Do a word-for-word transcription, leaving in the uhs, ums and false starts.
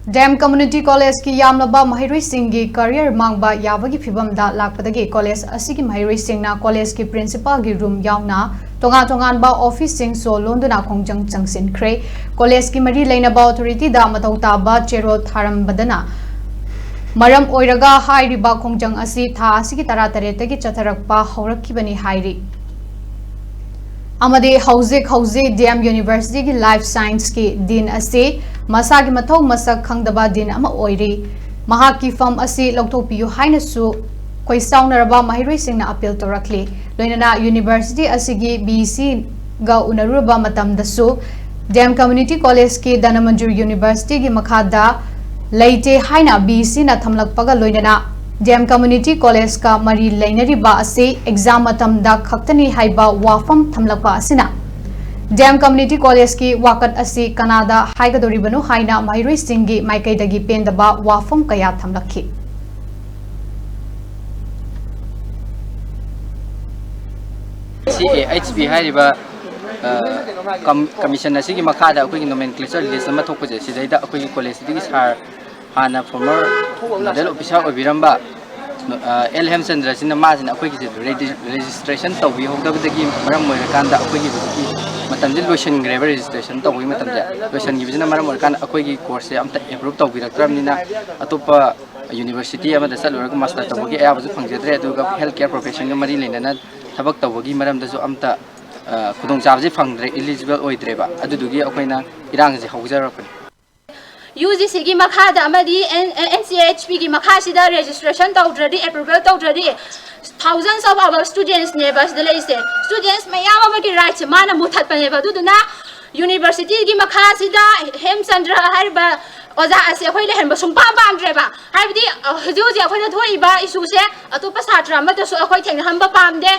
D M Community College ꯀꯤ ꯌꯥꯝꯂꯕ ꯃꯍꯩꯔꯣꯏꯁꯤꯡꯒꯤ career ꯃꯥꯡꯕ ꯌꯥꯕꯒꯤ ꯐꯤꯚꯝꯗ ꯂꯥꯛꯄꯗꯒꯤ college ꯑꯁꯤꯒꯤ ꯃꯍꯩꯔꯣꯏꯁꯤꯡꯅ college ꯀꯤ principal ꯒꯤ room ꯌꯥꯎꯅ ꯇꯣꯉꯥꯟ ꯇꯣꯉꯥꯟꯕ office ꯁꯤꯡ ꯁꯣ ꯂꯣꯟꯗꯨꯅ ꯈꯣꯡꯖꯪ ꯆꯪꯁꯤꯟꯈ꯭ꯔꯦ꯫ College ꯀꯤ ꯃꯔꯤ ꯂꯩꯅꯕ authority ꯗ ꯃꯊꯧ ꯇꯥꯕ ꯆꯦꯔꯣꯜ ꯊꯥꯔꯝꯕꯗꯅ ꯃꯔꯝ ꯑꯣꯏꯔꯒ ꯍꯥꯏꯔꯤꯕ ꯈꯣꯡꯖꯪ ꯑꯁꯤ ꯊꯥ ꯑꯁꯤꯒꯤ ꯇꯔꯥꯇꯔꯦꯠꯇꯒꯤ ꯆꯠꯊꯔꯛꯄ ꯍꯧꯔꯛꯈꯤꯕꯅꯤ ꯍꯥꯏꯔꯤ꯫ ꯑꯃꯗꯤ ꯍꯧꯖꯤꯛ ꯍꯧꯖꯤꯛ ꯗꯤ ꯑꯦꯝ University ꯒꯤ Life Science ꯀꯤ Dean ꯑꯁꯤ ꯃꯁꯥꯒꯤ ꯃꯊꯧ ꯃꯁꯛ ꯈꯪꯗꯕ Dean ꯑꯃ ꯑꯣꯏꯔꯤ꯫ ꯃꯍꯥꯛꯀꯤ ꯐꯝ ꯑꯁꯤ ꯂꯧꯊꯣꯛꯄꯤꯌꯨ ꯍꯥꯏꯅꯁꯨ ꯈꯣꯏꯁꯥꯎꯅꯔꯕ ꯃꯍꯩꯔꯣꯏꯁꯤꯡꯅ appeal ꯇꯧꯔꯛꯂꯤ꯫ ꯂꯣꯏꯅꯅ university ꯑꯁꯤꯒꯤ B C ꯒ ꯎꯅꯔꯨꯔꯕ ꯃꯇꯝꯗꯁꯨ ꯗꯤ ꯑꯦꯝ Community College ꯀꯤ ꯙꯅꯃꯟꯖꯨꯔ University ꯒꯤ ꯃꯈꯥꯗ ꯂꯩꯇꯦ ꯍꯥꯏꯅ B C ꯅ ꯊꯝꯂꯛꯄꯒ ꯂꯣꯏꯅꯅ ꯗꯤ ꯑꯦꯝ Community College ꯀ ꯃꯔꯤ ꯂꯩꯅꯔꯤꯕ ꯑꯁꯤ exam ꯃꯇꯝꯗ ꯈꯛꯇꯅꯤ ꯍꯥꯏꯕ ꯋꯥꯐꯝ ꯊꯝꯂꯛꯄ ꯑꯁꯤꯅ ꯗꯤ ꯑꯦꯝ Community College ꯀꯤ ꯋꯥꯀꯠ ꯑꯁꯤ ꯀꯅꯥꯗ ꯍꯥꯏꯒꯗꯧꯔꯤꯕꯅꯣ ꯍꯥꯏꯅ ꯃꯍꯩꯔꯣꯏꯁꯤꯡꯒꯤ ꯃꯥꯏꯀꯩꯗꯒꯤ ꯄꯦꯟꯗꯕ ꯋꯥꯐꯝ ꯀꯌꯥ ꯊꯝꯂꯛꯈꯤ꯫ C A H P ꯍꯥꯏꯔꯤꯕ ꯀꯝꯃꯤꯁꯟ ꯑꯁꯤꯒꯤ ꯃꯈꯥꯗ ꯑꯩꯈꯣꯏꯒꯤ nomenclature list ꯑꯃ ꯊꯣꯛꯄꯁꯦ, ꯁꯤꯗꯩꯗ ꯑꯩꯈꯣꯏꯒꯤ college ꯁꯤꯒꯤ sir, ꯍꯥꯟꯅ former nodal officer ꯑꯣꯏꯕꯤꯔꯝꯕ ꯑꯦꯜ ꯍꯦꯝꯆꯟꯗ꯭ꯔꯁꯤꯅ, ꯃꯥꯁꯤꯅ ꯑꯩꯈꯣꯏꯒꯤꯁꯦ registration ꯇꯧꯕꯤꯍꯧꯗꯕꯗꯒꯤ ꯃꯔꯝ ꯑꯣꯏꯔꯀꯥꯟꯗ ꯑꯩꯈꯣꯏꯒꯤ ꯍꯧꯖꯤꯛꯀꯤ ꯃꯇꯝꯁꯦ ꯂꯣꯏꯁꯤꯟꯈ꯭ꯔꯦꯕ꯫ Registration ꯇꯧꯕꯒꯤ ꯃꯇꯝꯁꯦ ꯂꯣꯏꯁꯤꯟꯈꯤꯕꯁꯤꯅ ꯃꯔꯝ ꯑꯣꯏꯔꯀꯥꯟꯗ ꯑꯩꯈꯣꯏꯒꯤ course ꯁꯦ ꯑꯝꯇ approve ꯇꯧꯕꯤꯔꯛꯇ꯭ꯔꯕꯅꯤꯅ ꯑꯇꯣꯞꯄ university ꯑꯃꯗ ꯆꯠꯂꯨꯔꯒ master ꯇꯧꯕꯒꯤ ꯑꯌꯥꯕꯁꯨ ꯐꯪꯖꯗ꯭ꯔꯦ꯫ ꯑꯗꯨꯒ health care profession ꯒ ꯃꯔꯤ ꯂꯩꯅꯅ ꯊꯕꯛ ꯇꯧꯕꯒꯤ ꯃꯔꯝꯗꯁꯨ ꯑꯝꯇ ꯈꯨꯗꯣꯡꯆꯥꯕꯁꯦ ꯐꯪꯗ꯭ꯔꯦ, eligible ꯑꯣꯏꯗ꯭ꯔꯦꯕ꯫ ꯑꯗꯨꯗꯨꯒꯤ ꯑꯩꯈꯣꯏꯅ ꯏꯔꯥꯡꯁꯦ ꯍꯧꯖꯔꯛꯄꯅꯤ꯫ U G C ꯒꯤ ꯃꯈꯥꯗ ꯑꯃꯗꯤ N N C H P ꯒꯤ ꯃꯈꯥꯁꯤꯗ registration ꯇꯧꯗ꯭ꯔꯗꯤ, approval ꯇꯧꯗ꯭ꯔꯗꯤ, thousands of our students ꯅꯦꯕ ꯁꯤꯗ ꯂꯩꯔꯤꯁꯦ꯫ Students ꯃꯌꯥꯝ ꯑꯃꯒꯤ right ꯁꯦ ꯃꯥꯅ ꯃꯨꯊꯠꯄꯅꯦꯕ꯫ ꯑꯗꯨꯗꯨꯅ university ꯒꯤ ꯃꯈꯥꯁꯤꯗ ꯍꯦꯝꯆꯟꯗ꯭ꯔ ꯍꯥꯏꯔꯤꯕ ꯑꯣꯖꯥ ꯑꯁꯤ ꯑꯩꯈꯣꯏ ꯂꯩꯍꯟꯕ ꯁꯨꯡꯄꯥꯝ ꯄꯥꯝꯗ꯭ꯔꯦꯕ꯫ ꯍꯥꯏꯕꯗꯤ ꯍꯧꯖꯤꯛ ꯍꯧꯖꯤꯛ ꯑꯩꯈꯣꯏꯅ ꯊꯣꯛꯏꯕ issue ꯁꯦ ꯑꯇꯣꯞꯄ ꯁꯥꯇ꯭ꯔ ꯑꯃꯠꯇꯁꯨ ꯑꯩꯈꯣꯏ ꯊꯦꯡꯅꯍꯟꯕ ꯄꯥꯝꯗꯦ꯫